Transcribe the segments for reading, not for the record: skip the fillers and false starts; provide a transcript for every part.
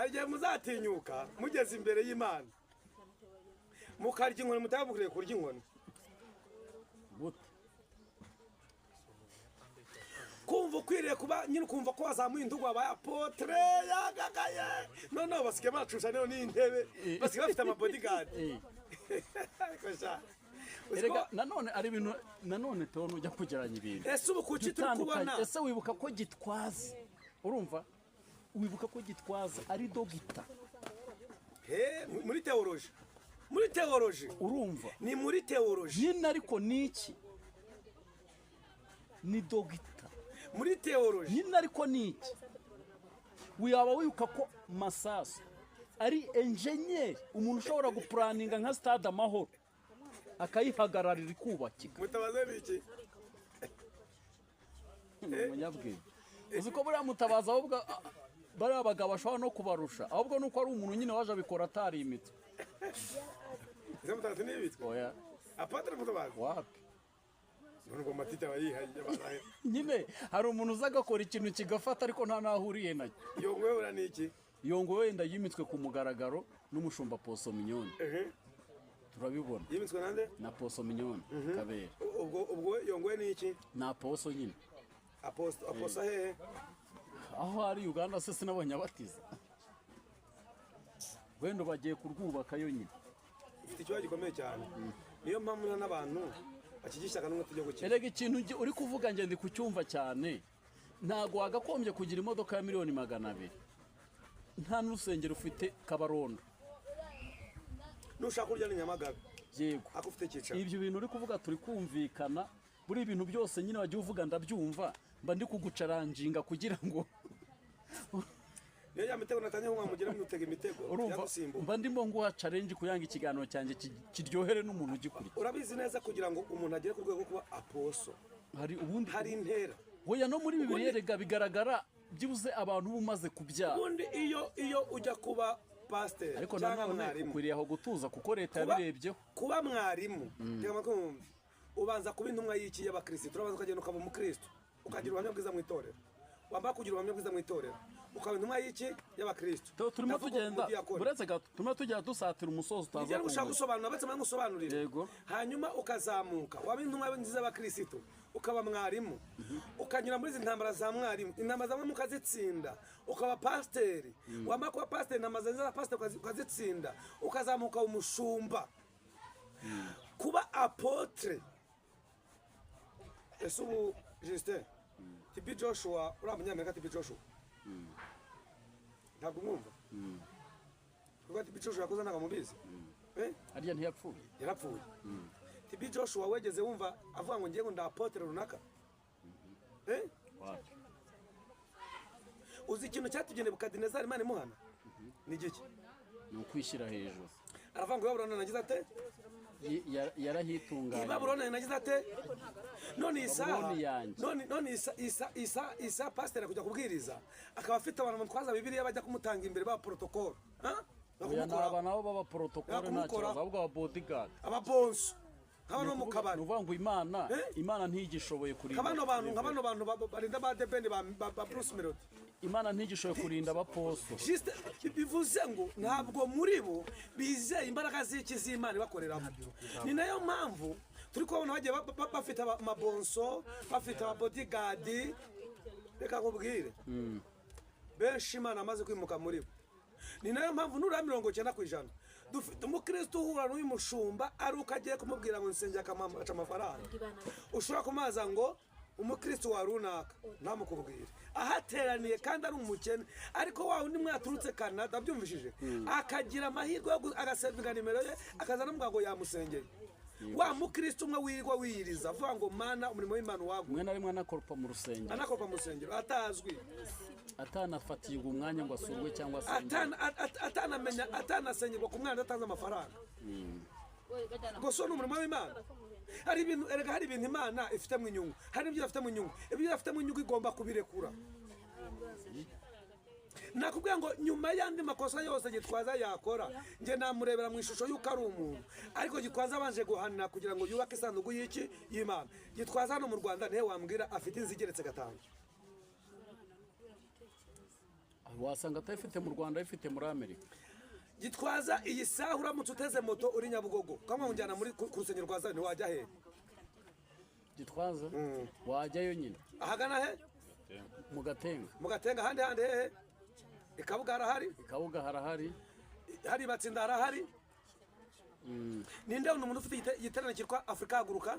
Hari igihe muzatinyuka mugeze imbere y'Imana mukarya inkoni mutaba mukwiriye kurya inkoni. Gute? Kumva ukwiriye kuba nyine, ukumva ko wazamuye indugu, wabaye apôtre yagagaye. Noneho basigaye bacusha niyo n'intebe, basigaye bafite amabodyguard. Ariko sha, uzi Erega ko nanone ari ibintu, nanone tubona ujya kugeranya ibintu Ese ubu kuki turi bitandukanye. kubona Ese wibuka ko Gitwaza, urumva, wibuka ko Gitwaza ari dogita? He, muri théologie, muri théologie. Urumva? Ni muri théologie. Nyine, ariko ni iki? Ni dogita. Muri théologie. Nyine, ariko ni iki? Waba wibuka ko Masasu ari enjenyeri, umuntu ushobora guplanninga nka Stade Amahoro akayihagararira ikubakika? Mutabaze ni iki? Ni umunyabwenge. Uzi ko buriya Mutabazi ahubwo bariya bagabo ashobora no kubarusha, ahubwo nuko ari umuntu nyine waje abikora atarimitwe. Ese Mutabazi ni ibitwe? Oya. Apôtre Mutabazi? Wapi. None ubwo matite aba yihaye. Nyine hari umuntu uza agakora ikintu kigafata, ariko nta n'aho ahuriye nacyo. Yongwe ura ni iki? Yongwe wenda yimitswe ku mugaragaro n'umushumba Poso Mignone. Turabibona. Yimitswe nande? Na Poso Mignone Kabera. Ubwo Yongwe ni iki? Ni apostle nyine. Apostle, apostle hehe? Aho ari Uganda se sinabonye abatiza? Wenda bagiye kurwubaka yo nyine. Ufite ikibazo gikomeye cyane, niyo mpamvu nta n'abantu bakigishaga n'umwe tujya gukina. Erega ikintu uri kuvuga nge ndi kucyumva cyane. Ntabwo wagakombye kugira imodoka ya miliyoni 200 nta n'urusengero ufite Kabarondo. Nushaka kurya ni Nyamagabe. Yego. Ako ufite icyicaro. Ibyo bintu uri kuvuga turi kumvikana. Buri ibintu byose nyine wagiye uvuga ndabyumva, mba ndi kuguchallenginga kugira ngo Niyo ya mitego natangiye nko mugera mutega imitego. Urumva? Yagusimbuka. Mba ndimo nguha challenge kugira ngo ikiganiro cyanjye kiryohere n'umuntu ugikurikira. Urabizi neza, kugira ngo umuntu agere ku rwego rwo kuba apostle, Hari ubundi hari intera. Hoya, no muri Bibiliya erega bigaragara byibuze abantu uba umaze kubyara. Ubundi iyo ujya kuba pasiteri Ariko cyangwa nanone mwarimu, ukwiriye aho gutuza kuko leta yabirebyeho. Kuba mwarimu, tega amatwi wumve, ubanza kuba intumwa y'iki? Y'abakirisitu. Urabanza ukagenda ukaba umukirisitu, ukagira ubuhamya bwiza mu itorero. Wamara kugira ubuhamya bwiza mu itorero, ukaba intumwa y'iki? Y'abakirisitu. Turimo Ndavuga tugenda umudiyakoni. Uretse gato, turimo tugenda dusatira umusozo utaza Nibyo gushaka kuwumva. gusobanura, batse ngusobanurire. Yego. Hanyuma ukazamuka, waba intumwa nziza y'abakirisitu, ukaba mwarimu, ukanyura muri izi ntambara za mwarimu, intambara za mwarimu ukazitsinda, ukaba pasiteri. Wamara kuba pasiteri, intambara za pasiteri ukazitsinda, ukazamuka umushumba, kuba apôtre. Ese ubu Justin, TB Joshua, uriya munyamerika TB Joshua, ntabwo umwumva? Kuko TB Joshua yakoze, ntabwo mubizi? Eh? Harya ntiyapfuye? Yarapfuye. TB Joshua wegeze wumva avuga ngo ngiye ngo nda apôtre runaka? Eh? Wapi. Uzi ikintu cyatumye Nebukadinezari Imana imuhana ni igiki? Ni ukwishyira hejuru. Aravuga ngo Babuloni nagize ate? Yarahitunganye. Babuloni nagize ate? None iyi saha Babuloni yanjye. None isa pasiteri kujya kubwiriza akaba afite abantu bamutwaza Bibiliya, bajya kumutanga imbere ba protocole. Ha? Oya, ni aba nabo baba protocole, nta Kumukora. kibazo, ahubwo aba bodyguard. Ababonso nk'abano bo mu kabari. Ni ukuvuga ngo Imana Eh? Imana ntigishoboye kurinda Nka bano bantu, nka bano bantu barinda ba The Ben, ba Bruce Melody. Imana ntigishoboye kurinda abapostle. Juste bivuze ngo ntabwo muri bo bizeye imbaraga z'iki? Z'Imana ibakoreramo. Ni nayo mpamvu turi kubabona bagiye bafite amabonso, bafite ababodyguard. Reka nkubwire, benshi Imana amaze kwimuka muri bo. Ni nayo mpamvu nura 90% dufite umukristo uhura n'uyu mushumba ari uko agiye kumubwira ngo nsengera, akamuca amafaranga. Ushobora kumubaza ngo umukristo wa runaka, ntamukubwire ahateraniye kandi ari umukene. Ariko wa undi mwaturutse Canada abyumvishije, akagira amahirwe yo agasevinga nimero ye, akaza anamubwira ngo yamusengeye. Wa mukristo umwe wirirwa wiyiriza avuga ngo Mana, umurimo w'Imana waguye. Rimwe na rimwe anakoropa mu rusengero. Anakoropa mu rusengero atazwi. Atanafatirwa umwanya ngo asurwe cyangwa asengere. Atanamenya, atanasengerwa ku mwana adatanze amafaranga. Gusa ni umurimo w'Imana. Hari ibintu erega, hari ibintu Imana ifitemo inyungu, hari n'ibyo idafitemo inyungu. Ibyo idafitemo inyungu igomba kubirekura. Nakubwiye ngo nyuma y'andi makosa yose Gitwaza yakora, njye namurebera mu ishusho y'uko ari umuntu. Ariko Gitwaza abanje guhanira kugira ngo yubake isanduku y'iki? Y'Imana. Gitwaza hano mu Rwanda niwe wambwira afite inzu igeretse gatanu. Wasanga atayifite mu Rwanda, ayifite muri Amerika. Gitwaza, iyi saha uramutse uteze moto uri Nyabugogo ukamujyana muri ku rusengero rwa Zion, wajya he? Gitwaza, wajyayo nyine. Ahagana he? Mu Gatenga. Mu Gatenga, ahandi handi hehe? I Kabuga harahari. I Kabuga harahari. Hari Batsinda harahari. Ninde umuntu ufite igiterane cyitwa Afurika Haguruka?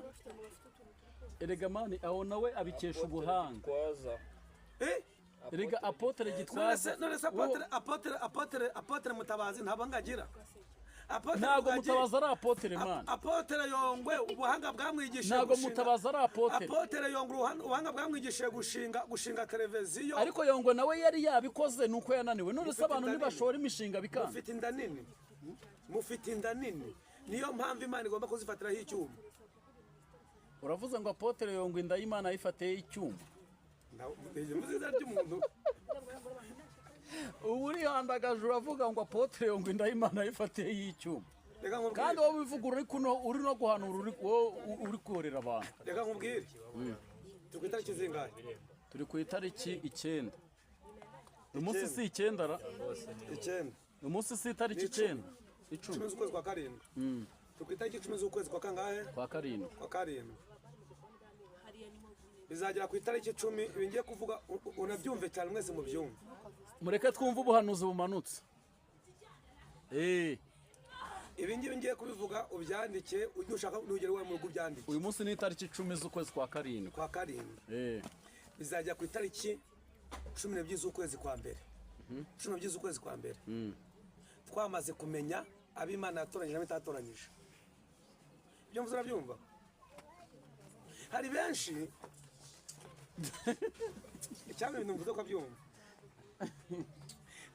Erega man, aho nawe abikesha ubuhanga. Gitwaza. Eh? Erega apôtre None Gitwaza se, none se apôtre Mutabazi ntabwo ngagira Apôtre Ntabwo Rugagi- Mutabazi ari apôtre, man. Apôtre Yongwe ubuhanga bwamwigishije Ntabwo Mutabazi ari apôtre. Apôtre Yongwe ubuhanga bwamwigishije gushinga televiziyo. Ariko Yongwe nawe yari yabikoze, nuko yananiwe. None se Mufite abantu inda nini. ntibashora imishinga bikanga? Mufite inda nini, mufite inda nini, niyo mpamvu Imana igomba kuzifatiraho icyuma. Uravuze ngo apôtre Yongwe inda y'Imana yifatiye icyuma? Mvuze izina ry'umuntu. Ubu urihandagaje uravuga ngo apôtre Yongwe inda y'Imana yifatiye y'icyuma. Reka nkubwire. Kandi wowe ubivuga uri kuno, uri no guhanura, uri wowe uri korera abantu. Reka nkubwire, turi ku itariki zingahe? Turi ku itariki 9. Uyu munsi si 9 ra? 9. Uyu munsi si itariki Ni 10. 9, 10. 10 z'ukwezi kwa karindwi. Turi ku itariki 10 z'ukwezi kwa kangahe? Kwa karindwi. Kwa karindwi. Bizagera ku itariki 10. Ibi ngiye kuvuga unabyumve cyane, mwese mubyumve. Mureke twumve ubuhanuzi bumanutse. Ibi ngibi ngiye kubivuga ubyandike, nushaka nugera iwawe mu rugo ubyandike. Uyu munsi ni itariki 10 z'ukwezi kwa karindwi. Kwa karindwi. Bizagera ku itariki 12 z'ukwezi kwa mbere, 12 z'ukwezi kwa mbere, twamaze kumenya ab'Imana yatoranyije n'abitatoranyije. Ibyo mvuze urabyumva? Hari benshi icyampa ibintu mvuze ko abyumva.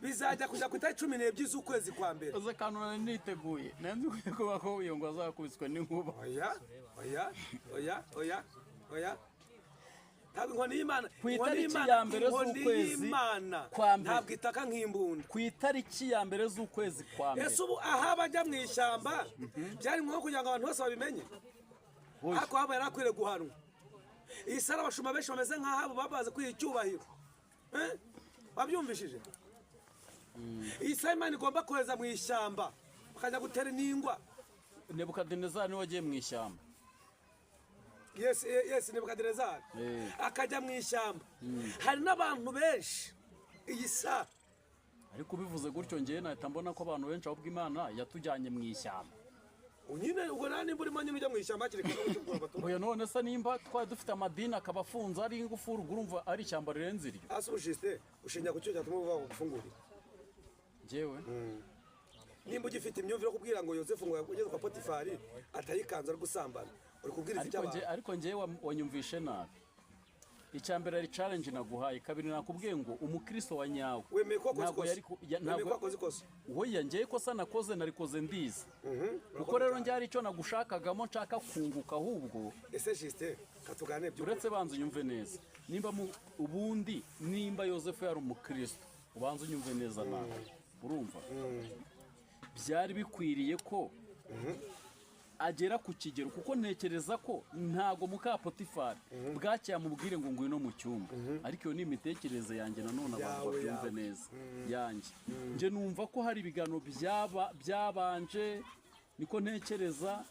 Bizajya kujya ku itariki 12 z'ukwezi kwa mbere. Uzi akantu nari niteguye? Nari nzi kuba ko uyu ngo azakubiswe n'inkuba. Oya, oya, oya, oya, oya, ntabwo inkoni y'Imana Ku inkoni itariki y'Imana- ya mbere inkoni z'ukwezi y'Imana kwa mbere. ntabwo itaka nk'imbunda. Ku itariki ya mbere z'ukwezi kwa mbere. Ese ubu aho abajya mu ishyamba byari ngombwa kugira ngo abantu bose babimenye? Oya. Ariko haba yari akwiriye guhanwa. Iyi sara abashumba benshi bameze nk'ahabo babaze kwiha icyubahiro. Eh? Wabyumvishije? Iyi saha Imana igomba kohereza mu ishyamba bakajya gutera n'ingwa. Nebukadinezari niwe wagiye mu ishyamba. Yes, Nebukadinezari akajya mu ishyamba. Hari n'abantu benshi iyi saha. Ariko ubivuze gutyo, ngewe nahita mbona ko abantu benshi ahubwo Imana yatujyanye mu ishyamba. Nyine ubwo nta nimba urimo nyine ujya mu ishyamba hakiri kare no gutegura abatumwa. Oya, none se nimba twari dufite amadini akaba afunze ari ingufuri, ubwo urumva ari ishyamba rirenze iryo? Hasi ubu ushingira ku cyo cyatuma uvuga ngo gufungurira. Ngewe? Nimba ugifite imyumvire yo kubwira ngo Yosefu ngo ugeze kwa Potifari atayikanze ari gusambana, uri kubwiriza Ariko icyo abantu. Ariko ngewe wanyumvishe nabi. Icya mbere ari challenge naguhaye, kabiri nakubwiye ngo umukristo wa nyawe Wemeye ko wakoze ntabwo ikosa? yari Wemeye ntabwo ko wakoze ikosa? Oya, ngewe ikosa nakoze narikoze ndizi, kuko rero njye hari icyo nagushakagamo, nshaka kunguka ahubwo. Ese Justin, katuganire by'ukuri. Uretse banza unyumve neza. Nimba mu ubundi nimba Yosefu yari umukristo, ubanza unyumve neza nawe, urumva byari bikwiriye ko agera ku kigero, kuko ntekereza ko ntago muka Potifari bwacye yamubwire ngo ngwino mu cyumba. Ariko iyo ni imitekerereze yanjye nanone, abantu Yawe, babyumve yawe. neza yanjye. Njye numva ko hari ibiganiro byaba byabanje, niko ntekereza,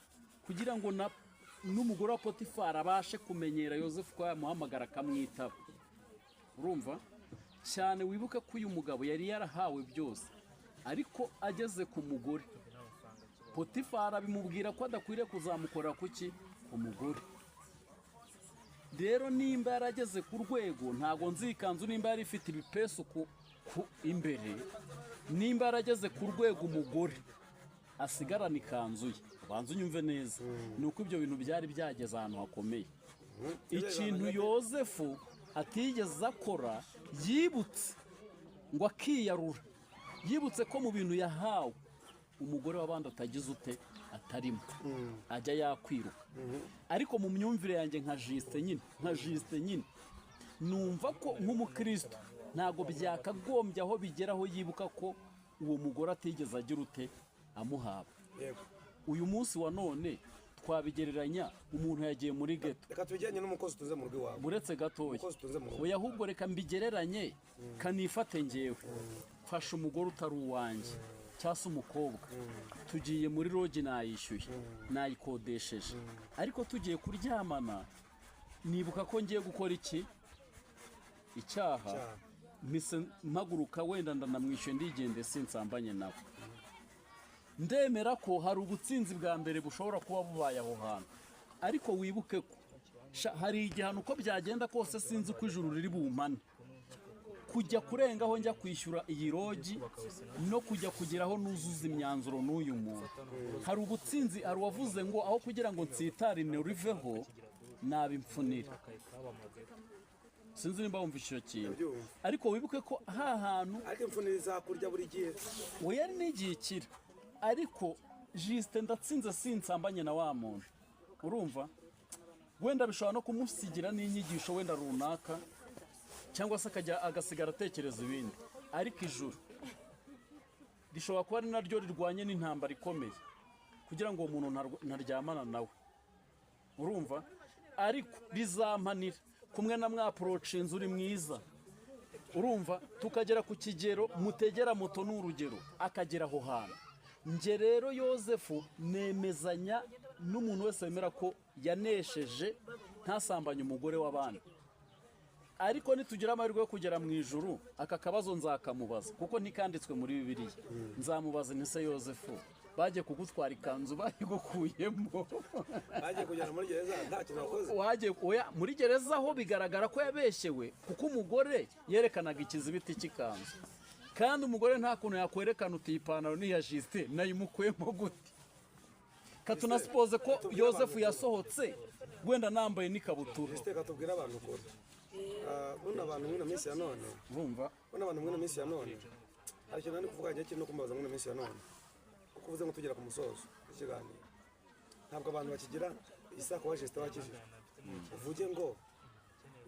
kugira ngo na n'umugore wa Potifari abashe kumenyera Yosefu ko yamuhamagara akamwitaba. Urumva cyane, wibuke ko uyu mugabo yari yarahawe byose, ariko ageze ku mugore Potifari abimubwira ko adakwiriye kuzamukorera kuki ku mugore. Rero nimba yarageze ku rwego, ntabwo nzi ikanzu nimba yari ifite ibipesu ku imbere, nimba yarageze ku rwego umugore asigarana ikanzu ye, ubanza unyumve neza, ni uko ibyo bintu byari byageze ahantu hakomeye. Ikintu Yosefu atigeze akora, yibutse ngo akiyarura, yibutse ko mu bintu yahawe umugore w'abandi atagize ute, atarimo, ajya yakwiruka. Ariko mu myumvire yanjye nka Justin nyine, nka Justin nyine, numva ko nk'umukristo ntabwo byakagombye aho bigera aho yibuka ko uwo mugore atigeze agira ute, amuhabwa. Yego. Uyu munsi wa none Twabigereranya umuntu yagiye muri ghetto. Reka tubijyanye n'umukozi utunze mu rugo iwawe. Buretse gatoya. Umukozi utunze mu rugo. Oya, ahubwo reka mbigereranye, kanifate ngewe mfashe umugore utari uwanjye cyangwa se umukobwa, tugiye muri lodge, nayishyuye, nayikodesheje, ariko tugiye kuryamana nibuka ko ngiye gukora iki? Icyaha. Icyaha. Mpise mpaguruka, wenda ndanamwishyuye, ndigende, sinsambanye nawe. Ndemera ko hari ubutsinzi bwa mbere bushobora kuba bubaye aho hantu, ariko wibuke ko hari igihano. Uko byagenda kose, sinzi ko ijuru riri bumpane kujya kurengaho njya kwishyura iyi lodge no kujya kugeraho nuzuza imyanzuro n'uyu muntu. Hari ubutsinzi, hari uwavuze ngo aho kugira ngo nsitare riveho nabimfunira. Sinzi nimba wumva icyo kintu. Ndabyumva. Ariko wibuke ko ha hantu Ariko imfunira izakurya buri gihe. Oya, n'igihe kira, ariko juste ndatsinze, sinsambanye na wa muntu. Urumva wenda bishobora no kumusigira n'inyigisho wenda runaka, cyangwa se akajya agasigara atekereza ibindi. Ariko ijuru rishobora kuba ari naryo rirwanye n'intambara ikomeye kugira ngo uwo muntu ntaryamana nawe, urumva? Ariko rizampanira kumwe na mwaporocinze uri mwiza, urumva, tukagera ku kigero mutegera moto, ni urugero, akagera aho hantu. Njye rero Yosefu nemezanya n'umuntu wese wemera ko yanesheje ntasambanye umugore w'abandi. Ariko nitugira amahirwe yo kugera mu ijuru, aka kabazo nzakamubaza, kuko ntikanditswe muri Bibiliya. Nzamubaza nti: "Se Yosefu, bagiye kugutwara ikanzu bayigukuyemo?" Bagiye kujyana muri gereza nta kintu wakoze. Wagiye, oya, muri gereza ho bigaragara ko yabeshyewe, kuko umugore yerekanaga ikizibiti cy'ikanzu, kandi umugore nta kuntu yakwerekana uti: "Ipantaro ni iya Justin, nayimukuyemo gute?" Katunasipoze ko Yosefu yasohotse wenda nambaye n'ikabutura. Reka tubwire abantu ukuri. Buno abantu muri ino minsi ya none, Bumva. buno abantu muri ino minsi ya none, hari ikintu nari kuvuga kiri no kumbaza muri ino minsi ya none, kuko uvuze ngo tugera ku musozo w'ikiganiro, ntabwo abantu bakigira isako wa Justin wakijijwe. Uvuge ngo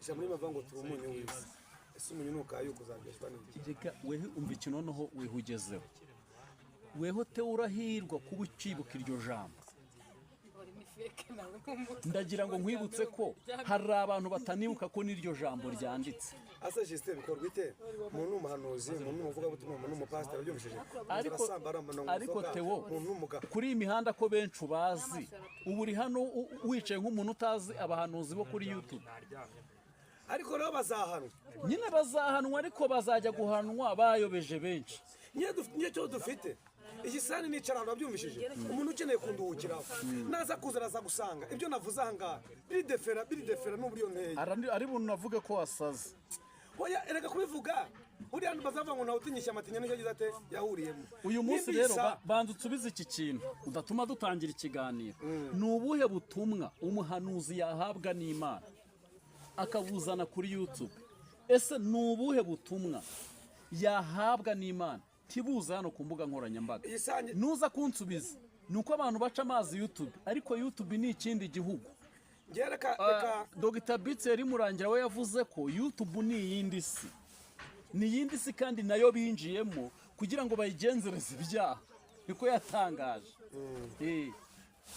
ijambo rimwe bavuga ngo turi umunyu w'isi. Ese umunyu nukayuka uzaryoshwa n'iki? Reka wehe, umva ikintu noneho wehugezeho. Weho te urahirwa kuba ukibuka iryo jambo. Ndagira ngo nkwibutse ko hari abantu batanibuka ko n'iryo jambo ryanditse. Ase Justin, bikorwa ite? Umuntu ni umuhanuzi, umuntu ni umuvugabutumwa, umuntu ni umupasiteri, wabyumvishije? Ariko Arasambara, umuntu anywa ariko inzoga, Theo, umuntu ni umugabo. Kuri iyi mihanda ko benshi ubazi, ubu uri hano wicaye nk'umuntu utazi abahanuzi bo kuri YouTube. Ariko rero bazahanwa. Nyine bazahanwa, ariko bazajya guhanwa bayobeje benshi. Nyine cyo dufite igisani nicara ahantu, wabyumvishije? Umuntu ukeneye kunduhukiraho naza kuza, araza gusanga ibyo navuze aha ngaha biri différent, biri différent n'uburyo nteye. Ari bunavuge ko wasaze. Oya, erega kubivuga buriya bazavuga ngo ntawe utinyisha amatinya nicyo agize ate yahuriyemo. Uyu munsi Nimba rero isa- banza usubize iki kintu udatuma dutangira ikiganiro. Ni ubuhe butumwa umuhanuzi yahabwa n'Imana akabuzana kuri YouTube? Ese ni ubuhe butumwa yahabwa n'Imana tibuze hano ku mbuga nkoranyambaga? Iyi sange- Nuza kunsubiza ni uko abantu baca amazi YouTube, ariko YouTube ni ikindi gihugu. Njye reka Dr Bitsi Murangira we yavuze ko YouTube ni iyindi si, ni iyindi si, kandi nayo binjiyemo kugira ngo bayigenzereze ibyaha, niko yatangaje.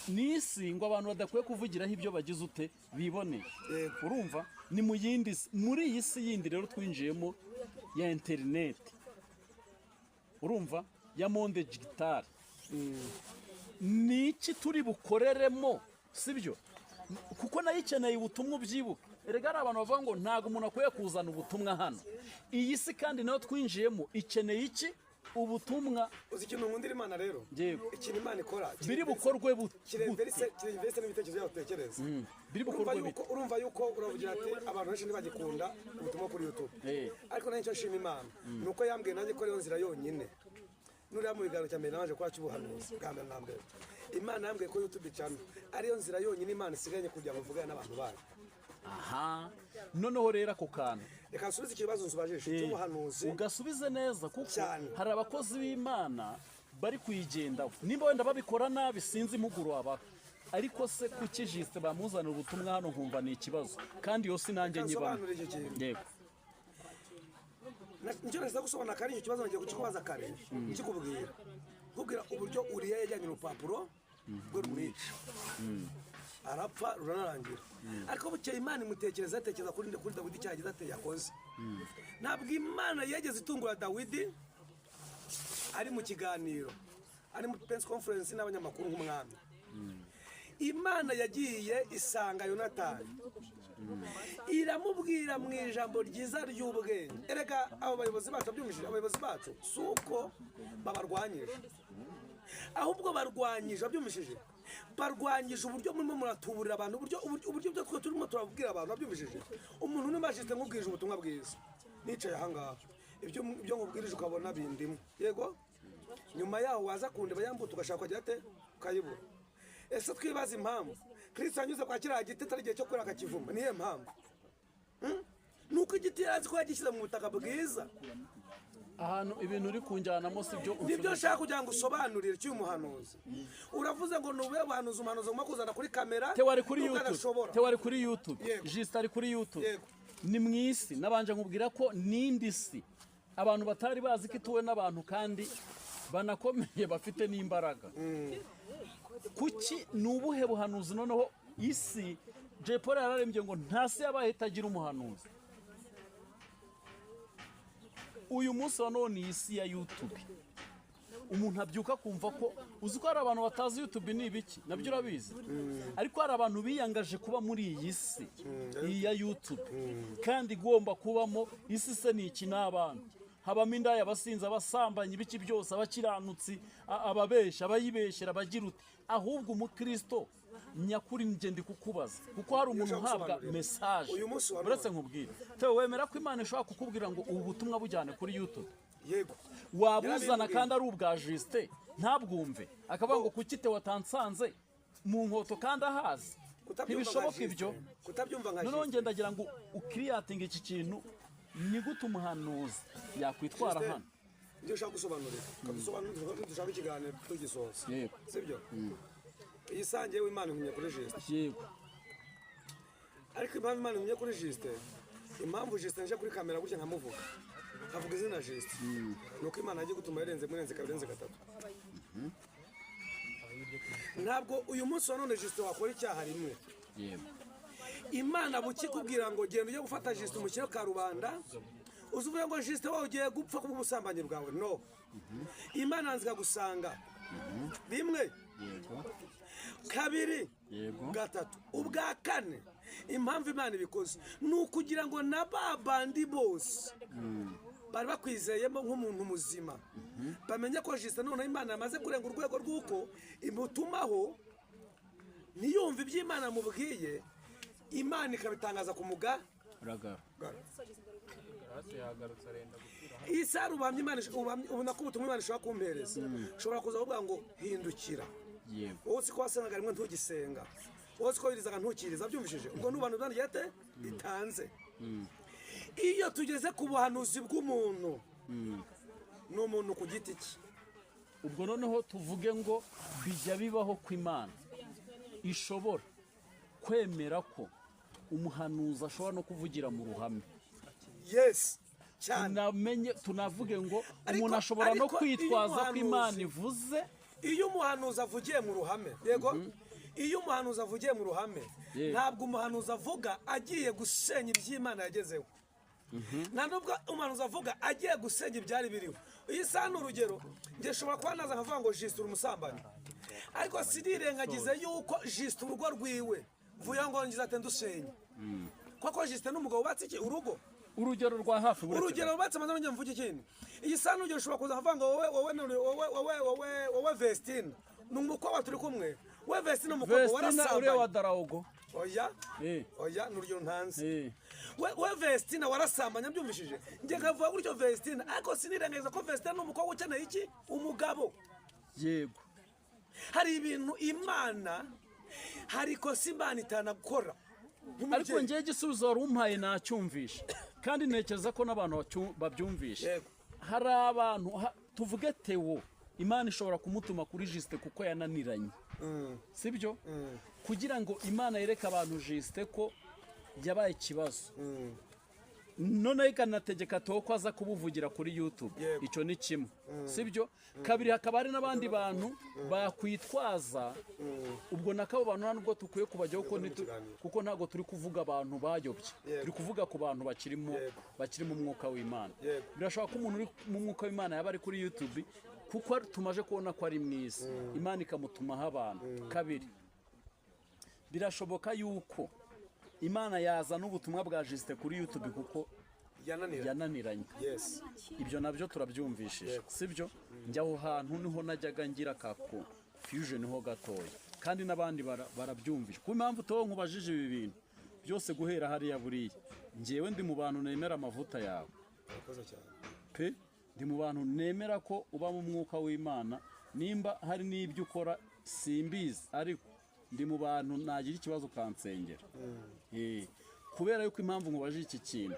Ni isi ngo abantu badakwiye kuvugiraho ibyo bagize ute biboneye. Yego. Urumva ni mu yindi si. Muri iyi si yindi rero twinjiyemo ya interineti, urumva, ya monde digital, ni iki turi bukoreremo? Sibyo? Kuko nayo ikeneye ubutumwa, ubyibuke. Erega hari abantu bavuga ngo ntabwo umuntu akwiye kuzana ubutumwa hano. Iyi si kandi nayo twinjiyemo ikeneye iki? Ubutumwa. Uzi ikintu nkundira Imana rero? Yego. Ikintu Imana ikora Biri bukorwe kirenverise gute? Kirenverise n'ibitekerezo byabo utekereza. Biri Urumva bukorwe yuko bite? Urumva yuko uravugira ati abantu benshi ntibagikunda ubutumwa kuri YouTube. Ariko nanjye icyo nshima Imana ni uko yambwiye nanjye ko ariyo nzira yonyine. Nuriya mu biganiro cya mbere nabanje kuba cy'ubuhanuzi bwa mbere na mbere, Imana yambwiye ko YouTube channel ariyo nzira yonyine Imana isigaye kugira ngo mvugane n'abantu bayo. Aha noneho rero ako kantu. Reka nsubize ikibazo nsubajije cy'ubuhanuzi. Ugasubize neza kuko Cyane. hari abakozi b'Imana bari kuyigendaho, nimba wenda babikora nabi sinzi impuguro wabaha. Ariko se kuki Justin bamuzanira ubutumwa hano nkumva ni ikibazo, kandi iyo si nanjye Reka nyibamo? nsobanure icyo kintu. Yego. Nicyo nashaka gusobanura kare. Icyo kibazo nagiye kukikubaza kare, nkikubwira, nkubwira uburyo Uriya yajyanye urupapuro. Rwe rumwica, arapfa, ruranarangira. Ariko bukeye Imana imutekereza, atekereza kuri Dawidi icyaha yagize ate yakoze. Ntabwo Imana yigeze itungura Dawidi ari mu kiganiro, ari muri press conference n'abanyamakuru nk'umwami. Imana yagiye isanga Yonatani, iramubwira mu ijambo ryiza ry'ubwenge. Erega abo bayobozi bacu, babyumvishije, abayobozi bacu si uko babarwanyije, ahubwo barwanyije, babyumvishije, barwanyije uburyo murimo muratuburira abantu, uburyo byo twe turimo turabwira abantu, babyumvishije. Umuntu n'umajiste nkubwirije ubutumwa bwiza nicaye ahangaha, ibyo nkubwirije ukabona bindimo, yego, nyuma yaho waza kundeba yambuta ugashaka kugira ate, ukayibura. Ese twibaza impamvu Kristo yanyuze kwa kiriya giti atari igihe cyo kwera akakivuma? Niyo mpamvu. Ni uko igiti yari azi ko yagishyize mu butaka bwiza. Ahantu ibintu uri kunjyanamo si byo. Nibyo nshaka kugira ngo usobanurire cy'uyu muhanuzi. Uravuze ngo ni ubuhe buhanuzi umuhanuzi agomba kuzana kuri kamera Tewo ari kuri nubwo YouTube. adashobora. Tewo ari kuri YouTube. Yego. Jisita ari kuri YouTube. Yego. Ni mu isi nabanje nkubwira ko n'indi si abantu batari bazi ko ituwe n'abantu kandi banakomeye, bafite n'imbaraga. Kuki? Ni ubuhe buhanuzi noneho isi? Jay Paul yararembye ngo nta si yabaye itagira umuhanuzi. Uyu munsi wa none iyi si ya YouTube, umuntu abyuka akumva ko, uzi ko hari abantu batazi YouTube ni ibiki, nabyo urabizi, ariko hari abantu biyangaje kuba muri iyi si, iyi ya YouTube, kandi igomba kubamo. Isi se ni iki? N'abantu habamo indaya, abasinzi, abasambanyi, ibiki byose, abakiranutsi, ababeshya, abayibeshyera, abagira uti. Ahubwo umukristo nyakuri, njye ndi kukubaza kuko hari umuntu Ushaka uhabwa gusobanurira. message. Uyu munsi wa none. Uretse nkubwire, Theo, wemera ko Imana ishobora kukubwira ngo ubu butumwa bujyane kuri YouTube? Yego. Wabuzana Yarabimbwiye. kandi ari ubwa Justin, ntabwumve, akavuga ngo kuki Theo atansanze mu nkoto kandi ahazi? Kutabyumva nka Ntibishoboka Justin. ibyo. Kutabyumva nka Noneho Justin. ngenda ndagira ngo ukiriyatinge iki kintu: ni gute umuhanuzi yakwitwara Justin, hano? Ibyo ushaka gusobanurira ukadusobanurira, dushaka ikiganiro tugisoza. Yego. Sibyo? Iyi sange w'Imana intumye kuri Justin. Ariko impamvu Imana intumye kuri Justin, impamvu Justin nje kuri kamera gutya nkamuvuga, nkavuga izina Justin, ni uko Imana yagiye gutuma yarenze murenze kabiri, renze gatatu. Ntabwo uyu munsi wa none Justin wakora icyaha rimwe, Imana bukikubwira ngo genda ujye gufata Justin umushyire karubanda, uzi uvuge ngo Justin wowe ugiye gupfa kubw'ubusambanyi bwawe. No, Imana yanze ikagusanga rimwe, kabiri, gatatu, ubwa kane. Impamvu Imana ibikoze ni ukugira ngo na ba bandi bose bari bakwizeyemo nk'umuntu muzima bamenye ko Justin noneho Imana yamaze kurenga urwego rw'uko imutumaho ntiyumve ibyo Imana mubwiye, Imana ikabitangaza ku muga Ragara. Hasi yagarutse arenda gupfira. Iyi saha ubuhamya Imana ubona ko ubutumwa Imana ishobora kumpereza, ushobora kuza kuvuga ngo hindukira. Wowe uzi ko wasengaga rimwe ntugisenga, wowe uzi ko wirizaga ntukiriza, byumvishije, ubwo n'ubuhanuzi Imana igiye ate itanze. Iyo tugeze ku buhanuzi bw'umuntu, ni umuntu ku giti cye. Ubwo noneho tuvuge ngo bijya bibaho ko Imana ishobora kwemera ko umuhanuzi ashobora no kuvugira mu ruhame? Yes, cyane. Tunamenye, tunavuge ngo umuntu ashobora no Ariko iyo kwitwaza ko Imana ivuze. Iyo umuhanuzi avugiye mu ruhame, yego, iyo umuhanuzi avugiye mu ruhame, ntabwo umuhanuzi avuga agiye gusenya iby'Imana yagezeho, nta nubwo umuhanuzi avuga agiye gusenya ibyari biriho. Iyi saha ni urugero, njye nshobora kuba naza nkavuga ngo Jisite uri umusambanyi, ariko sinirengagize yuko Jisite urugo rwiwe mvuye ngo ngize ate ndusenya, kuko Jisite ni umugabo wubatse iki urugo. Urugero rwa hafi, buretse Urugero rubatse amaze, njye mvuge ikindi. Iyi saha n'urugero, ushobora kuza nkavuga ngo wowe wowe wowe wowe wowe wowe Vestine ni umukobwa turi kumwe, we Vestine umukobwa Vestina uriya wa warasambanye. Darawogo. Oya. Oya, ni urugero ntanze. We Vestine warasambanye, byumvishije, njye nkavuga gutyo Vestine, ariko sinirengagiza ko Vestine ni umukobwa ukeneye iki umugabo. Hari ibintu Imana, hari ikosa Imana itanakora Ariko nk'umubyeyi. ngewe igisubizo wari umpaye nacyumvishe, kandi ntekereza ko n'abantu babyumvishe. Hari abantu tuvuge Tewo, Imana ishobora kumutuma kuri Jisite kuko yananiranye, sibyo? Kugira ngo Imana yereke abantu Jisite ko yabaye ikibazo. Noneho ikanategeka Theo ko aza kubuvugira kuri YouTube. Yego. Icyo ni kimwe, sibyo? Kabiri, hakaba hari n'abandi bantu bakwitwaza. Ubwo nakabo bantu nta nubwo dukwiye kubajyaho, kuko mu kiganiro. Kuko ntabwo turi kuvuga abantu bayobye, turi kuvuga ku bantu bakirimo, bakiri mu mwuka w'Imana. Birashoboka ko umuntu uri mu mwuka w'Imana yaba ari kuri YouTube, kuko tumaze kubona ko ari mwiza, Imana ikamutumaho abantu. Kabiri, birashoboka yuko Imana yazana ubutumwa bwa Justin kuri YouTube, kuko yananira yananiranye. Ibyo nabyo turabyumvishije, sibyo? Njya aho hantu niho najyaga ngira ka confusion ho gatoya, kandi n'abandi barabyumvisha. Ku mpamvu tuba nkubajije ibi bintu byose guhera hariya, buriya njyewe ndi mu bantu nemera amavuta yawe. Urakoze cyane. Pe, ndi mu bantu nemera ko uba mu mwuka w'Imana. Nimba hari n'ibyo ukora simbizi, ariko ndi mu bantu nagira ikibazo ukansengera. Kubera yuko impamvu nkubajije iki kintu,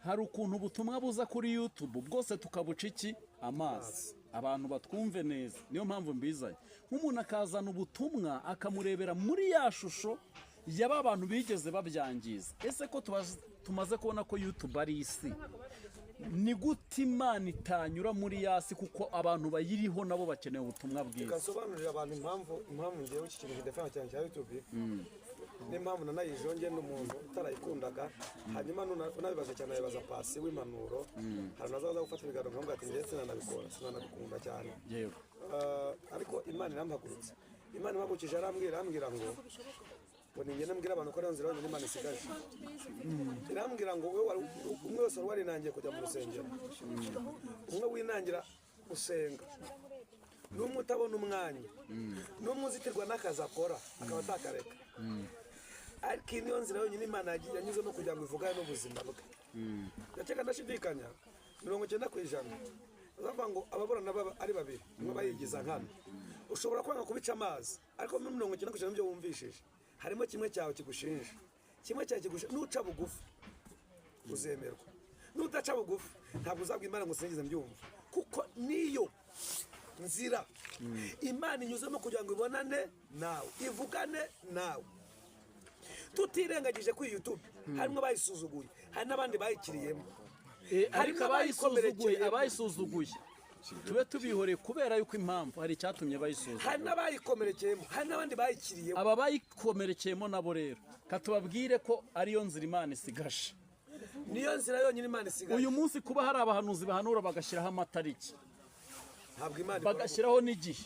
hari ukuntu ubutumwa buza kuri YouTube bwose tukabuca iki amazi. Abantu batwumve neza, niyo mpamvu mbizanye. Nk'umuntu akazana ubutumwa akamurebera muri ya shusho y'aba bantu bigeze babyangiza. Ese ko tumaze kubona ko YouTube ari isi, ni gute Imana itanyura muri ya si, kuko abantu bayiriho nabo bakeneye ubutumwa Reka bwiza? nsobanurire abantu impamvu ngewe iki kintu kidafana cyane cya YouTube, n'impamvu nanayijeho. Njye n'umuntu utarayikundaga, hanyuma unabibaza cyane, abibaza pasi w'impanuro. Hari nazaza gufata ibiganiro nkavuga ati njye sinanabikora, sinanabikunda cyane. Ariko Imana irampagurutse, Imana impagurukije arambwira ngo ningende mbwira abantu ko ariyo nzira yonyine Imana isigaje. Irambwira ngo wowe umwe wese wari warinangiye kujya mu rusengero, umwe winangira gusenga, n'umwe utabona umwanya, n'umwe uzitirwa n'akazi akora akaba atakareka, ariko iyi niyo nzira yonyine Imana yanyuzemo kugira ngo ivugane n'ubuzima bwe. Ndakeka ndashidikanya 90% bazavuga ngo ababurana baba ari babiri, umwe bayigiza nkana. Ushobora kwanga kubica amazi, ariko muri 90% byo wumvishije harimo kimwe cyawe kigushinja, kimwe cyawe kigushinja. Nuca bugufi uzemerwa, nudaca bugufi ntabwo uzabwa Imana ngo usingize mbyumva, kuko niyo nzira Imana inyuzemo kugira ngo ibonane nawe, ivugane nawe. Tutirengagije kuri YouTube harimo abayisuzuguye, hari n'abandi bayikiriyemo. Ariko Harimo abayisuzuguye, abayikomerekeyemo. abayisuzuguye tube tubihoreye, kubera yuko impamvu hari icyatumye bayisuzugura. Hari n'abayikomerekeyemo, hari n'abandi bayikiriyemo. Aba bayikomerekeyemo nabo rero katubabwire ko ariyo nzira Imana isigaje. Niyo nzira yonyine Imana isigaye. Uyu munsi kuba hari abahanuzi bahanura bagashyiraho amatariki, Ntabwo Imana ikora bagashyiraho n'igihe.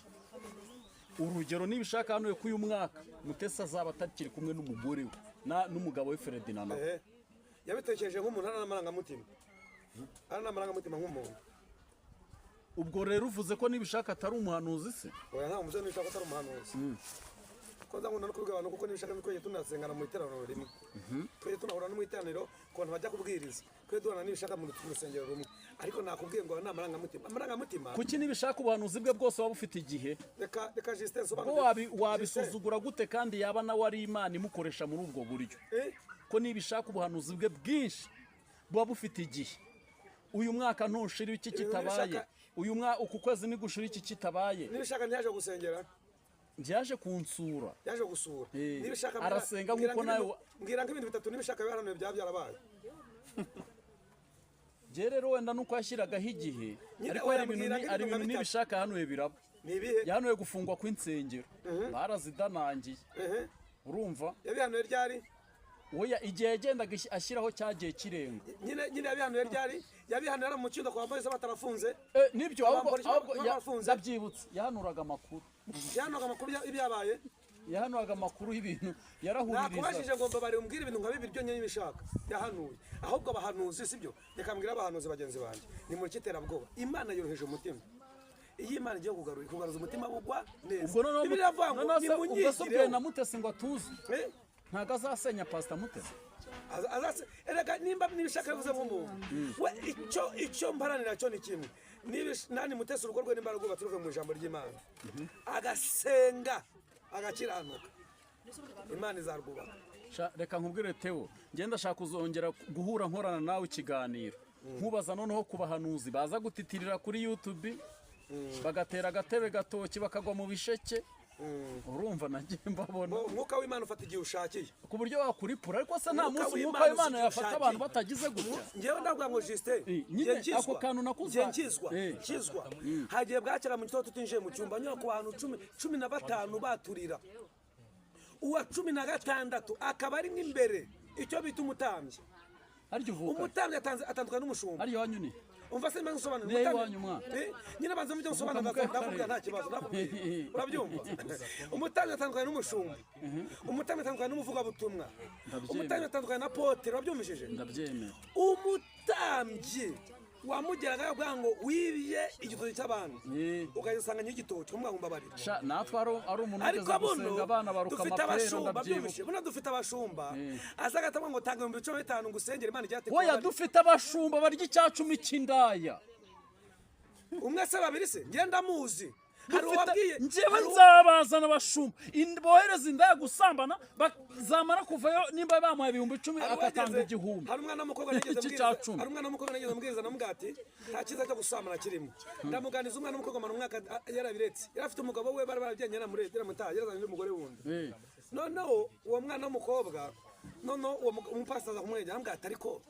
Urugero, niba ushaka hano ko uyu mwaka Mutesi azaba atakiri kumwe n'umugore we n'umugabo we Ferdinand nawe. Yabitekereje nk'umuntu, ari n'amarangamutima, ari n'amarangamutima nk'umuntu. Ubwo rero uvuze ko nibishaka atari umuhanuzi se? Oya, ntabwo muze nibishaka atari umuhanuzi, ko nza nkunda no kubwira abantu, kuko nibishaka twajya tunasengana mu iteraniro rimwe, twajya tunahura no mu iteraniro ku bantu bajya kubwiriza, twajya duhura nibishaka mu rusengero rumwe. Ariko nakubwiye ngo ni amarangamutima, amarangamutima. Kuki nibishaka ubuhanuzi bwe bwose waba ufite igihe? Reka Justin Ko nsobanure. Wabisuzugura gute kandi yaba nawe ari Imana imukoresha muri ubwo buryo? Eh? Ko nibishaka ubuhanuzi bwe bwinshi buba bufite igihe, uyu mwaka ntushira iki Ibintu kitabaye, uyu mwaka uku kwezi nigushira iki kitabaye. Nibishaka ntiyaje gusengera? Byaje kunsura. Yaje gusura. Nibishaka Arasenga mbwira nk'uko mbwira nk'ibintu bitatu nibishaka bihanuye byaba byarabaye. Njye rero wenda nuko yashyiragaho igihe, Nyine ariko hari oya, ibintu mbwira hari nk'ibintu ibintu nka bitatu. nibishaka hanuye biraba. Ni ibihe? Yahanuye gufungwa kw'insengero, barazidanangiye. Urumva? Yabihanuye ryari? Oya, igihe yagendaga ashyiraho cyagiye kirenga. Nyine yabihanuye ryari? Yabihanuye ari mu cyumba kwa polisi batarafunze? Nibyo, ahubwo Abapolisi ahubwo bafunze. ndabyibutse, yahanuraga amakuru. Yahanuye amakuru y'ibyabaye. Yahanuraga amakuru y'ibintu, yarahuririza. Nakubajije ngo mbabare umbwire ibintu nka bibiri byonyine bishaka yahanuye. Ahubwo abahanuzi, sibyo, reka mbwire abahanuzi bagenzi banjye, ni muri iterabwoba. Imana yoroheje umutima. Iyo Imana igiye kugarura, kugaruza umutima bugwa neza. Ubwo noneho Bibiliya iravuga ngo noneho se ubwo se ubwiye nimunyigireho. na Mutesi ngo atuze, Eh? ntabwo azasenya Pasita Mutesi? Erega nimba nibishaka bivuze nk'umuntu we, icyo mparanira cyo ni kimwe. Niba nani Mutesi urugo rwe nimba rwubatse ruvuye mu ijambo ry'Imana, agasenga, agakiranuka, Imana izarwubaka. Reka nkubwire Theo, ngenda ndashaka kuzongera guhura nkorana nawe ikiganiro, nkubaza noneho ku bahanuzi baza gutitirira kuri YouTube, bagatera agatebe gatoki, bakagwa mu bisheke. Urumva nagiye mbabona. Umwuka w'Imana ufata igihe ushakiye. Ku buryo wakuripura, ariko se nta Umwuka munsi w'Imana umwuka w'Imana uzi yafata igihe abantu ushakiye. batagize gutya. Njyewe ndavuga ngo Justin, Nyine njye nkizwa, ako kantu nakuza- njye nkizwa, nkizwa. Hagiye bwakera mu gitondo tutinjiye mu cyumba, nyura ku bantu 15 baturira, uwa 16 akaba ari nk'imbere, icyo bita umutambyi. Harya uvuka? Umutambyi atandukanye n'umushumba. Harya iwanyu ni? Umva se mbanza nsobanura. Niyo iwanyu mwana. Nyine banza mujye nsobanura, Uvuka mu ndakubwira nta kibazo, ndakubwira. Urabyumva? Umutambyi atandukanye n'umushumba, umutambyi atandukanye n'umuvugabutumwa, umutambyi atandukanye na potere. Urabyumvishije? Ndabyemera. Umutambyi wamugeraga yavuga ngo wibye igitoki cy'abantu, ukajya usanga nyir'igitoki ukamubwira ngo mbabarira. Sha, natwe ari umuntu Ariko ugeze buno gusenga abana baruka dufite amapera, abashumba, ndabyibuka. byumvise, buno dufite abashumba aza agatanga ngo tanga 15,000 ngo usengere Imana iryate. Oya, dufite abashumba barya icya 10 cy'indaya. Umwe se, babiri se, ngenda muzi hari Dufite- uwabwiye Njyewe hari nzabazana abashumba bohereza indaya gusambana, zamara kuvayo nimba bamuhaye 10,000 hari agatanga uwageze- 1,000. Hari umwana w'umukobwa nigeze Iki mbwiriza, cya cumi. hari umwana w'umukobwa nigeze mbwiriza, namubwira ati nta cyiza cyo gusambana kirimo. Ndamuganiza, umwana w'umukobwa amara umwaka yarabiretse, yari afite umugabo we bari barabyanye, yaramuretse, yaramutaye, yarazanye n'umugore wundi. Noneho uwo mwana w'umukobwa, noneho uwo umupasiteri aza kumwegera, aramubwira ati ariko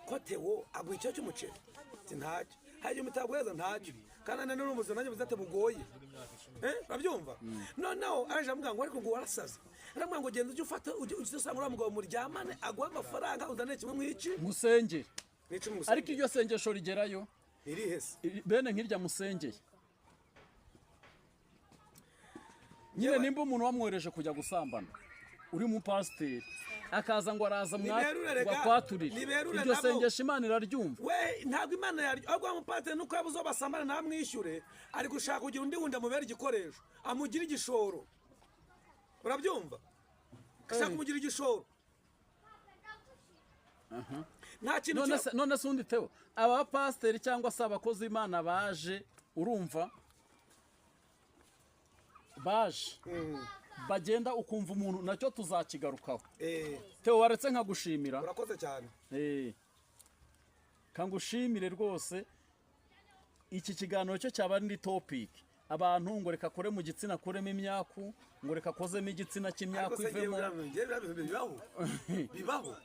ko Theo aguha icyo cy'umuceri? Ati ntacyo. Hari igihe mutaguheza? Ntacyo. Kandi nanone ni ubuzima nanjye buzate bugoye. Urabyumva? Noneho araje aramubwira ngo ariko ngo warasaze, aramubwira ngo genda ujye ufata ujye usanga uriya mugabo muryamane, aguhe amafaranga, uzane kimwe mu iki Musengere. n'icumi gusa. Ariko iryo sengesho rigerayo? Irihe se? Bene nk'irya musengeye nyine, nimba umuntu wamwohereje kujya gusambana uri mu pasiteri akaza ngo araza Niberure rega. ngo akwaturire, Niberure iryo nabo. sengesho Imana iraryumva? We ntabwo Imana yaryo, ahubwo wa mupatiri nuko yabuze uwo basambana ntamwishyure, ari gushaka kugira undi wundi amubere igikoresho, amugire igishoro. Urabyumva? Ashaka kumugira igishoro, nta kintu None se, none se undi Theo, aba pasiteri cyangwa se abakozi b'Imana baje, urumva, baje bagenda ukumva umuntu, nacyo tuzakigarukaho. Theo, waretse nkagushimira. Urakoze cyane. Kangushimire rwose. Iki kiganiro cyo cyaba ari topic, abantu ngo reka akore mu gitsina akuremo imyaku, ngo reka akozemo igitsina cy'imyaku Ariko se ngewe ivemo. Ngewe biriya bintu bibaho, bibaho.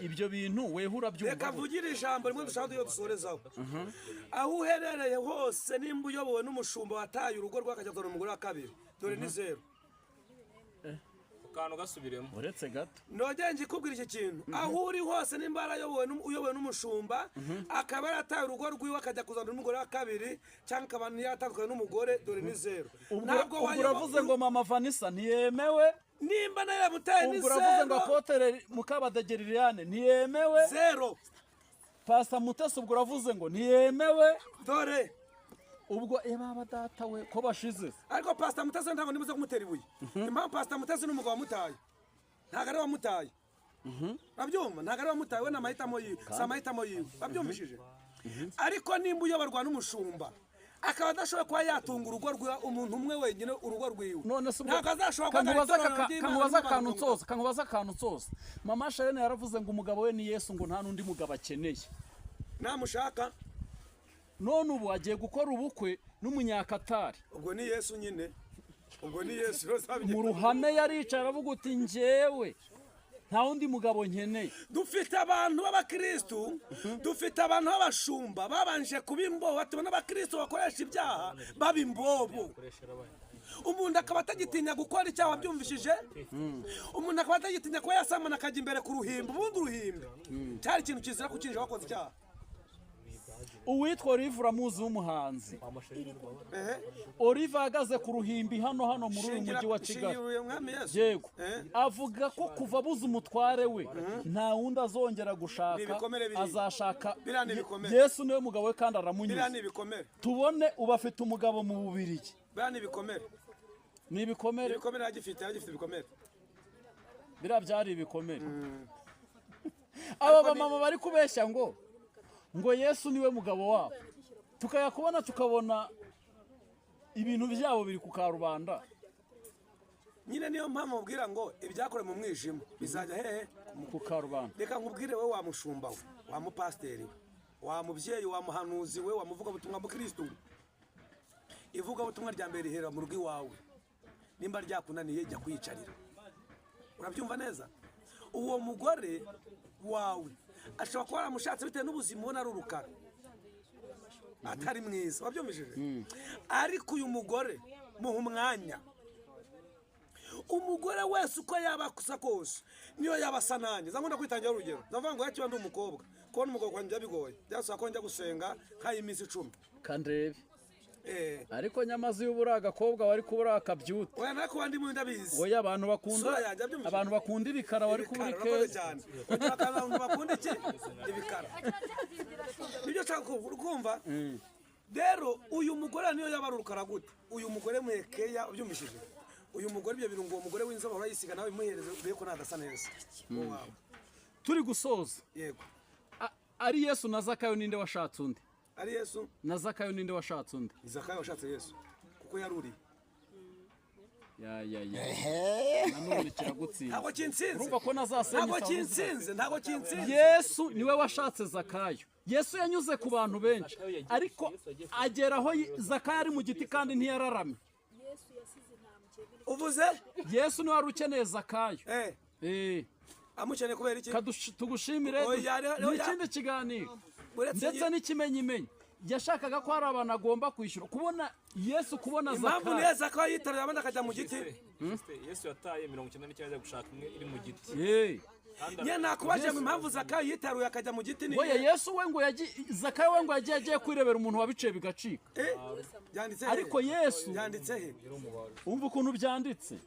Ibyo bintu weho urabyumva Reka gute? mvugire ijambo rimwe dushaka iyo dusorezaho. Aho uherereye hose, nimba uyobowe n'umushumba wataye urugo rwe akajya kuzana umugore wa kabiri, dore ni zeru. Akantu gasubiremo. Uretse gato. Nongeye ngikubwira iki kintu: aho uri hose, nimba yarayobowe uyobowe n'umushumba akaba yarataye urugo rwiwe akajya kuzana umugore wa kabiri, cyangwa akaba yaratandukanye n'umugore, dore ni zeru. Ubwo Ntabwo ubwo uravuze ngo mama Vanessa ntiyemewe. Nimba nawe yamutaye ni Ubwo uravuze ngo zeru. apotere Mukabadege Liliane ntiyemewe. Zeru. Pastor Mutesi, ubwo uravuze ngo ntiyemewe. Dore. Ubwo baba data we ko bashize. Ariko Pastor Mutesi ntabwo nibuze kumutera ibuye. Impamvu, Pastor Mutesi ni umugabo wamutaye, ntabwo ari we wamutaye. Urabyumva? Ntabwo ari we wamutaye, we ni amahitamo yiwe, si amahitamo yiwe. Wabyumvishije? Ariko nimba uyoborwa n'umushumba akaba adashoboye kuba yatunga urugo rwa umuntu umwe wenyine, urugo rwiwe, None se ubwo ntabwo azashobora guhagarara kankubaza itorero ry'Imana kankubaza n'abantu akantu ngo- nsoza, kankubaza akantu nsoza. Mama Sharene yaravuze ngo umugabo we ni Yesu, ngo nta n'undi mugabo akeneye. Namushaka. None ubu agiye gukora ubukwe n'umunyakatari. Ubwo ni Yesu nyine, ubwo ni Yesu rwose wabigenza. Mu ruhame yaricaye aravuga uti njyewe nta wundi mugabo nkeneye. Dufite abantu b'abakristu, dufite abantu b'abashumba babanje kuba imbobo. Tubona abakristu bakoresha ibyaha baba imbobo, umuntu akaba atagitinya gukora icyaha. Wabyumvishije? Umuntu akaba atagitinya kuba yasamana, akajya imbere ku ruhimbi. Ubundi uruhimbi cyari ikintu kizira kukinjira wakoze icyaha. Uwitwa Olive uramuzi w'umuhanzi? Ehe. Olive ahagaze ku ruhimbi hano muri uyu mujyi wa Kigali. Shingira Mwami Yesu. Yego. Eh? Avuga ko kuva abuze umutware we nta wundi azongera gushaka. Ni ibikomere biriya. Azashaka Biriya ni ibikomere. Yesu niwe mugabo we kandi Biriya aramunyuze. ni ibikomere. Tubone ubu afite umugabo mu Bubirigi. Biriya ni ibikomere. Ni ibikomere. Ibikomere yagifite, yagifite ibikomere. Biriya byari ibikomere. Aba bamama bari kubeshya ngo Yesu niwe mugabo wabo, tukayakubona, tukabona ibintu byabo biri ku karubanda. Nyine niyo mpamvu mubwira ngo ibyakorewe mu mwijima bizajya hehe? Ku karubanda. Reka nkubwire wowe wa mushumba we, wa mupasiteri we, wa mubyeyi, wa muhanuzi we, wa muvugabutumwa mukristu we. Ivugabutumwa rya mbere rihera mu rugo iwawe. Nimba ryakunaniye, jya kwiyicarira. Urabyumva neza? Uwo mugore wawe ashobora kuba waramushatse bitewe n'ubuzima, ubona ari urukara, atari mwiza, wabyumvishije? Ariko uyu mugore muha umwanya. Umugore wese uko yaba asa kose, niyo yaba asa nanjye, nkunda kwitangira urugero, ndavuga ngo yakiba ndi umukobwa, kubona umugabo kwanjye biba bigoye, byasaba ko njya gusenga nk'ay'iminsi 10. Kandebe. Eh. Ariko nyamaze iyo uba uri agakobwa wari kuba uri akabyuta. Oya, nawe kuba ndimo ndabizi. Oya, abantu bakunda Sura yanjye abyumvise. Abantu bakunda ibikara wari kuba uri Ibikara, urakoze keza. cyane. Kugira ngo abantu bakunda iki? Ibikara. Nibyo nshaka kumva. Rero uyu mugore niyo yaba ari urukara gute, uyu mugore mwekeya, ubyumvishije? Uyu mugore, ibyo birungo uwo mugore w'inzobe ahora yisiga, nawe bimuhereze, urebe ko nadasa neza uwo wawe. Turi gusoza. Yego. Ari Yesu na Zakayo, ninde washatse undi? Ari Yesu Na Zakayo, ninde washatse undi? Zakayo washatse Yesu kuko yaruriye. Ya ya ya, nanone kiragutsinze. Ntabwo kinsinze. Urumva ko na za Ntabwo senyisa. kinsinze, ntabwo kinsinze. Yesu niwe washatse Zakayo. Yesu yanyuze ku bantu benshi, ariko agera aho Zakayo ari mu giti kandi ntiyararamye. Uvuze? Yesu niwe wari ukeneye Zakayo. Eh. Amukeneye kubera iki? Tugushimire. Oya, Ni oya. ikindi kiganiro. Uretse Ndetse n'ikimenyimenyi, yashakaga ko hari abantu agomba kwishyura, kubona Yesu, kubona Impamvu Zakayo. neza ko yitaruye abandi akajya mu giti. Yesu yataye 99 ajya gushaka imwe iri mu giti. Eh. Nye nakubajije ngo impamvu Zakayo yitaruye akajya mu giti ni Oya, Yesu we ngo yagiye, Zakayo we ngo yagiye agiye kwirebera umuntu wabiciye bigacika. Eh? Byanditse he? Ariko Yesu Byanditse he? Umva ukuntu byanditse.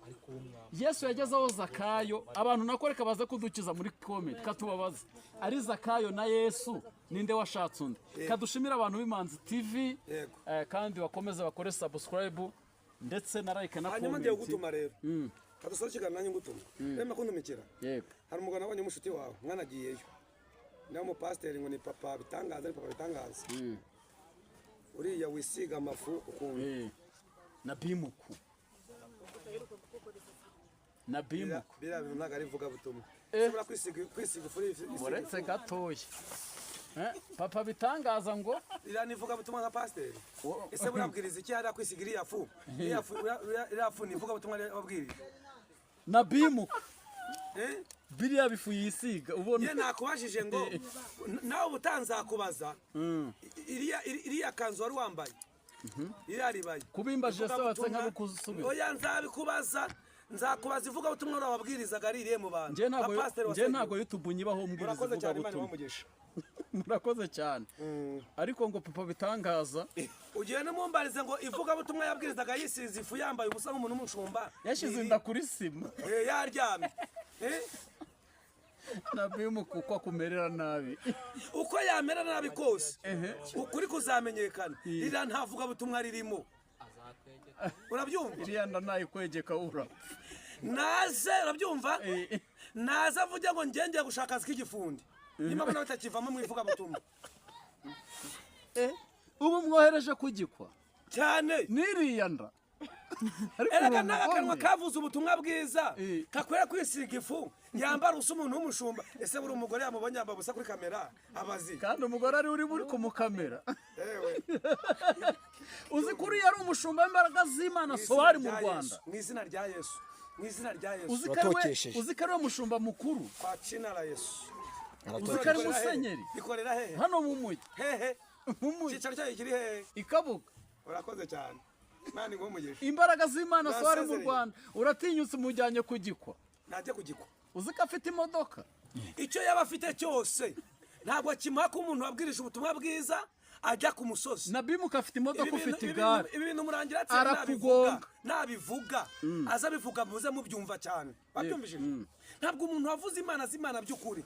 Yesu yageze aho Zakayo, abantu nako reka baze kudukiza muri comment, katubabaze: ari Zakayo na Yesu, ninde washatse undi? Kadushimire abantu b'Imanzi TV. Yego. Kandi bakomeze bakore subscribe ndetse na like na Hanyuma ngiye comment. kugutuma rero, kadusoza ikiganiro nanjye ngutuma, rema kundumikira. Yego. Hari umugabo nabonye w'umushuti wawe mwanagiyeyo, niba umupasiteri ngo ni Papa Bitangaza, ni Papa Bitangaza uriya wisiga amafu ukuntu. Na bimuku na bimuku. Biriya bintu ntabwo ari ivugabutumwa. Eh. Ushobora kwisiga ifu isiga Uretse gatoya. Papa Bitangaza ngo Iriya ni ivugabutumwa nka pasiteri? Ese burabwiriza iki hariya kwisiga iriya fu? Iriya fu ni ivugabutumwa wabwirije? Na bimuku. Eh? Biriya bifu yisiga ubona. Ye, nakubajije ngo nawe ubutanzakubaza iriya kanzu wari wambaye, iriya ribaye. Kubimbajije se watse Ivugabutumwa- nk'abikusubiza. Oya, nzabikubaza, nzakubaza ivugabutumwa wabwirizaga ari iriye mu bantu Njye ntabwo nka pasiteri njye wasenye. Ntabwo YouTube nyibaho mbwiriza Murakoze cyane, Imana ivugabutumwa. ibahe. Murakoze cyane, ariko ngo Papa Bitangaza Ugiye n'umumbarize ngo ivugabutumwa yabwirizaga yisize ifu, yambaye ubusa nk'umuntu w'umushumba. Yashyize inda kuri sima. Eh, yaryamye. Eh? Na bimuku uko akumerera nabi. Uko yamera nabi kose, ukuri kuzamenyekana. Ririya nta vugabutumwa ririmo, urabyumva? Iriya nda nayikwegeka urapfa. Naze, urabyumva? Eh. Naze avuge ngo ngenge gushaka akazi k'igifundi, nimba abona batakivamo mu ivugabutumwa. Ubu mwohereje kugikwa. Cyane. N'iriya nda. Ariko Erega uri n'akanwa umugome. kavuze ubutumwa bwiza Eh. kakwiriye kwisiga ifu, yambara ubusa umuntu w'umushumba. Ese buri umugore yamubonye yambaye ubusa kuri kamera abazi? Kandi umugore ari uri kumukamera. Ewe. Uzi ko uriya ari umushumba w'imbaraga z'Imana Mu izina sohari mu rya Rwanda. Yesu, mu izina rya Yesu, mu izina rya Yesu. Uzi ko ari we Uratokesheje. Uzi ko ari we mushumba mukuru. Kwa jina la Yesu. Uzi ko ari Ikorera hehe? musenyeri. Ikorera hehe? Hano mu mujyi. Hehe? Mu mujyi. Icyicaro cyayo kiri hehe? Ikabuga. Urakoze cyane, Imana iguhe umugisha. Imbaraga z'Imana sohari mu Nasezereye. Rwanda, uratinyutse umujyanye kugikwa. Najya kugikwa. Uzi ko afite imodoka. Icyo yaba afite cyose ntabwo kimuha ko umuntu wabwirije ubutumwa bwiza ajya ku musozi. Na bimuka afite imodoka. Ibi bintu- Ufite igare. Ibi bintu murangira atsinda. Arakugonga. Nabivuga, aza abivuga, muze mubyumva cyane. Babyumvishije? Ntabwo umuntu wavuze Imana z'Imana by'ukuri,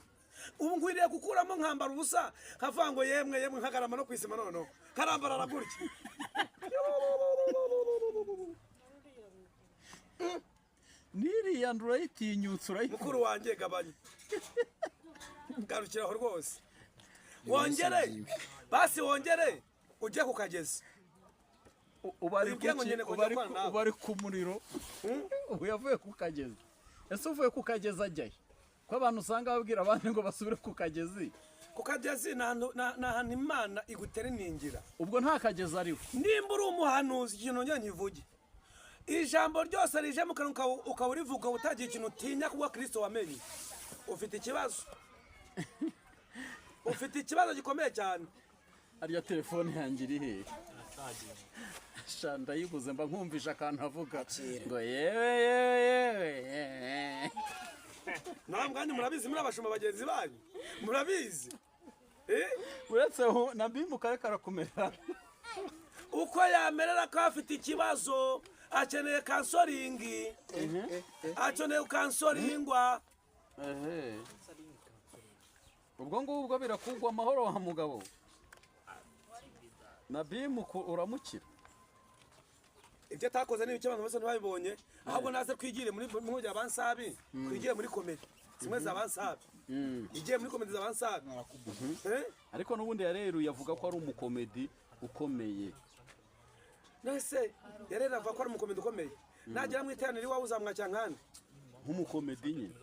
ubu nkwiriye gukuramo nkambara ubusa, nkavuga ngo yemwe yemwe, nkagarama no kwisima, noneho karambarara gutya. N'iriya nda urayitinyutse urayikora. Mukuru wanjye, gabanya, garukira aho rwose, wongere basi, wongere ujye ku kagezi. Uba ari Wibwiye ngo kuki? ngende kujya Uba ari kubana nawe. Uba ari ku muriro. Ubu yavuye ku kagezi. Ese uvuye ku kagezi ajyahe, ko abantu usanga babwira abandi ngo basubire ku kagezi? Ku Ku kagezi ni ahantu Imana igutera iningira. Ubwo nta kagezi ariho. Nimba uri umuhanuzi, ikintu nongera nkivuge, ijambo ryose rije mu kanwa ukaba urivuga utagira ikintu utinya kuba Kristo wamenye, ufite ikibazo, ufite ikibazo gikomeye cyane. Ariya telefone yanjye iri hehe? Sha ndayiguze, mba nkumvisha akantu avuga ngo yewe yewe yewe. Nawe mwanya murabizi, muri abashumba bagenzi banyu murabizi. Uretse na bimuka ariko arakumera. Uko yamerera ko afite ikibazo, akeneye counseling, akeneye kansoringwa. Ubwo ngubwo birakugwa amahoro wa mugabo. Na bimuka uramukira. Ibyo atakoze ni ibiki abantu bose ntibabibonye, ahubwo naze twigire muri muri bya bansabi, twigire muri comedy zimwe za bansabi, igiye muri comedy za bansabi. Ariko n'ubundi yareruye avuga ko ari umukomedi ukomeye. Nese yarera avuga ko ari umukomedi ukomeye, nagera mu iteraniro iwawe uzamwakira nkande? Nk'umukomedi nyine.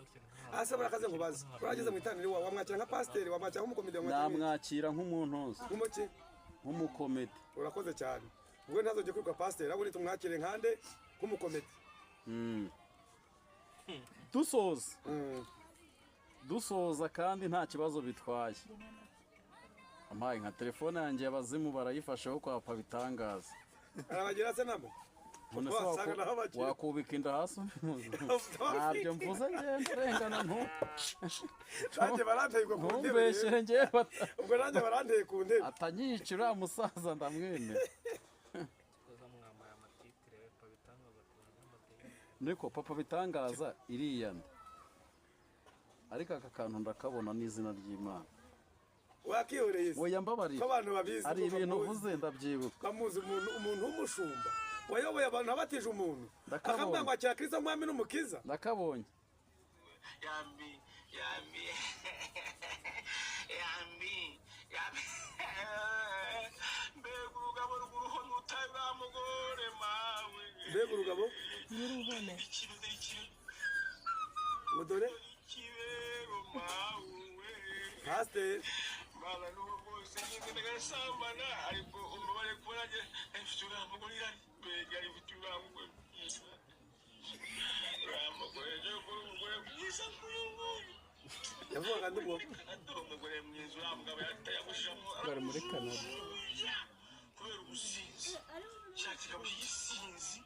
Ase burakaze nkubaze, urageze mu iteraniro iwawe wamwakira nka pasiteri, wamwakira nk'umukomedi, namwakira nk'umuntu nk'umuki? Nk'umukomedi. Urakoze cyane. Ubwo ntazongeye kwitwa pasiteri, ahubwo tumwakire nkande? Nk'umukomedi. Dusoza dusoza kandi nta kibazo bitwaye. Ampaye nka telefone yanjye abazimu barayifasheho kwa Papa Bitangaza. Arabagira se nabo? Wakubika inda hasi ntabyo mvuze, ngenda urengana nanjye baranteye ku ntebe. Ntumbeshyere ngewe. Ubwo nanjye baranteye ku ntebe. Atanyica uriya musaza ndamwemera. Niko Papa Bitangaza iriya nda. Ariko aka kantu ndakabona n'izina ry'Imana. Wakihoreye se? Oya mbabarira. Ko abantu babizi. Hari ibintu uvuze ndabyibuka. Bamuzi umuntu w'umushumba wayoboye abantu abatije umuntu akamubwira ngo akira Kristo mwami n'umukiza. Ndakabonye. Yambi yambi yambi yambi, mbega urugabo rw'uruhu n'utaramugore mawe. Mbega urugabo rw'uruhone. Ngo dore ikibero mawe. Pasiteri. Mana n'ubu bwose nyine ndagasambana, ariko umubare kubona mfite uriya mugore irari, mbega mfite uriya mugore mwiza, uriya mugore ejo kuri umugore mwiza nk'uyu nguyu. Yavugaga ndi ubwo. Dore umugore mwiza, uriya mugabo yatayagushamo. Bari muri Canada. Kubera ubusinzi, cya kigabo cy'igisinzi.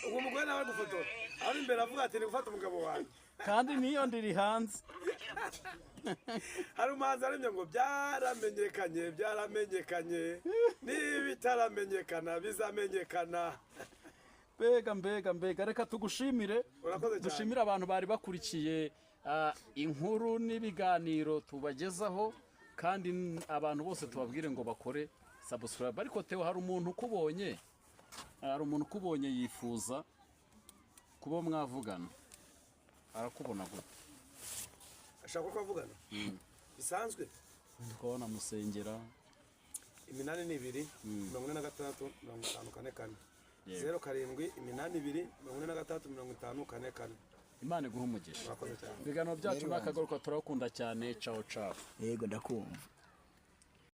Ubwo umugore nawe ari gufotora ari imbere avuga ati ni gufata umugabo wanjye. Kandi niyo ndiri hanze. Hari umuhanzi aremye ngo byaramenyekanye, byaramenyekanye, n'ibitaramenyekana bizamenyekana. Mbega mbega mbega, reka tugushimire. Urakoze cyane. Dushimire abantu bari bakurikiye inkuru n'ibiganiro tubagezaho, kandi abantu bose tubabwire ngo bakore subscribe. Ariko Theo, hari umuntu ukubonye, hari umuntu ukubonye yifuza kuba mwavugana, arakubona gute? Ashaka ko twavugana bisanzwe. Tukabona musengera. 82 46 50 44, 07 82 46 50 44. Imana iguhe umugisha. Urakoze cyane. Ibiganiro byacu n'akagaruka, turakunda cyane. Ciao ciao. Yego ndakumva.